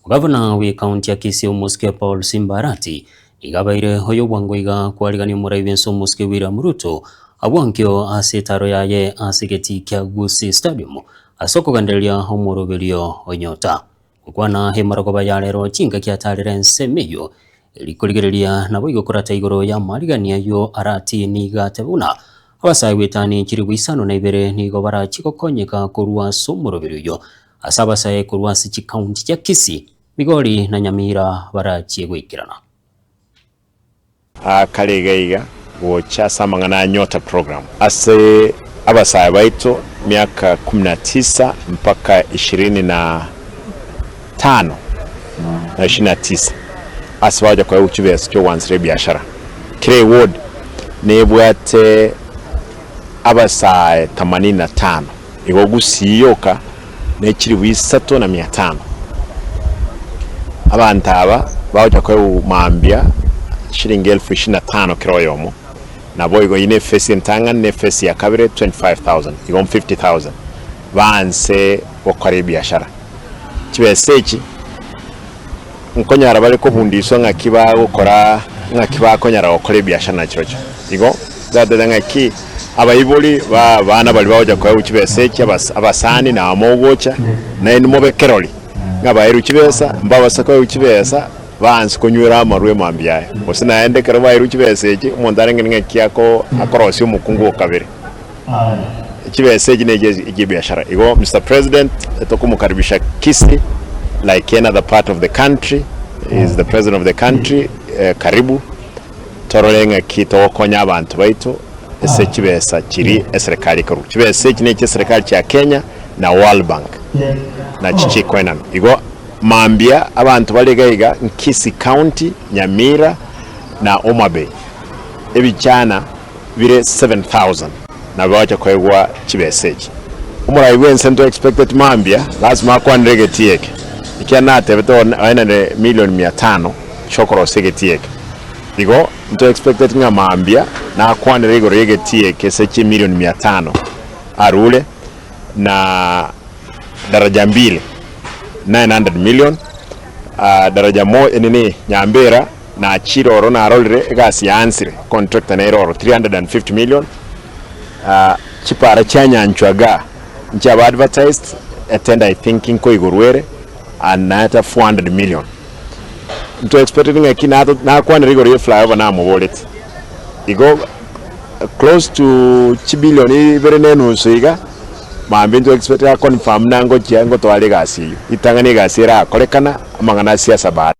Ogavana bw'ekaunti ya Kisii omosike Paul Simba Arati nigo abaire oyobwango iga kwarigania omorai bw'ense omosike William Ruto abwankio ase etaro yaye ase egetii kia Gusii Stadium ase okogendereria omoroberio o Nyota. Gokwana emarogoba ya rero chingaki atarire ensemo eyio eri korigereria naboigo korata igoro y'amarigani ayio Arati nigo ateba buna abasae goetania chilifu isano na ibere nigo barachie gokonyeka korwa ase omoroberio oyio Ase abasae korwa ase chikaunti chia Kisii, Migori na Nyamira barachie goikerana. Aa kare iga iga gocha ase amang'ana a Nyota Program ase abasae baito miaka kumi na tisa mpaka ishirini na tano na ishirini na tisa ase bagocha koegwa chibesa chiogwansera ebiashara. Kera eward nebwate abasae themanini na tano. Igo gusii yoka ne chilifu isato na mia tano. Abanto aba bagocha koegwa mambia shilingi elfu ishirini na tano kera oyomo, naboigo eyio ne efesi entang'ani na efesi ya kabere 25,000, igo 50,000 baanse gokora ebiashara. Chibesa echi nkonyara bare kobundiswa ng'aki bagokora ng'aki bakonyara gokora ebiashara nachirochio. Igo ndatebe ng'aki abaibori ba abana baria bagocha koegwa chibesa echi abas abasani na amo ogocha nainwe mobe kerori ng'a baerwe chibesa mbabasa koegwa chibesa baanse konywera amarwa emambia aya. Gose naende ekero baerwe chibesa echi omonto arenge ng'aki ako akorosia omokungu o kabere. Chibesa echi nechi echie biashara. Igo Mister President tokomokaribisha Kisii like any other part of the country, he is the president of the country, karibu torore ng'aki togokonya abanto baito ase chibesa chiria eserekari ekorwa. Chibesa echi nechi eserekari chia Kenya na World Bank nachi chikoenana. Igo mambia abanto bare iga iga Kisii County, Nyamira na Homa Bay ebichana bire 7,000 nabo bagocha koegwa chibesa echi. Omorai bwense nto expected mambia lasima akwanere egetii eke ekiagera natebete oenane million mia tano chiokorosia egetii eke. Igo nto expected ng'a mambia nakwanere igoro yegetii eke ase chimilion mia tano arure na daraja mbili 900 million daraja mo nini Nyambera Nachire oro narorire egasi yaansire, contractor nere oro 350 million, chipara chia Nyanchwa igaa nchiaba advertised, etender I think nkoigorwa ere and naete 400 million. Nto expected ng'aki nato nakwanera igoro ye flyover namoboreti, igo close to chibillion ibere na enusu iga, mambia nto expect a confirm buna ngochia ngotwara egasi eyio, ritang'ani egasi erakorekana amang'ana a siasa baadaye.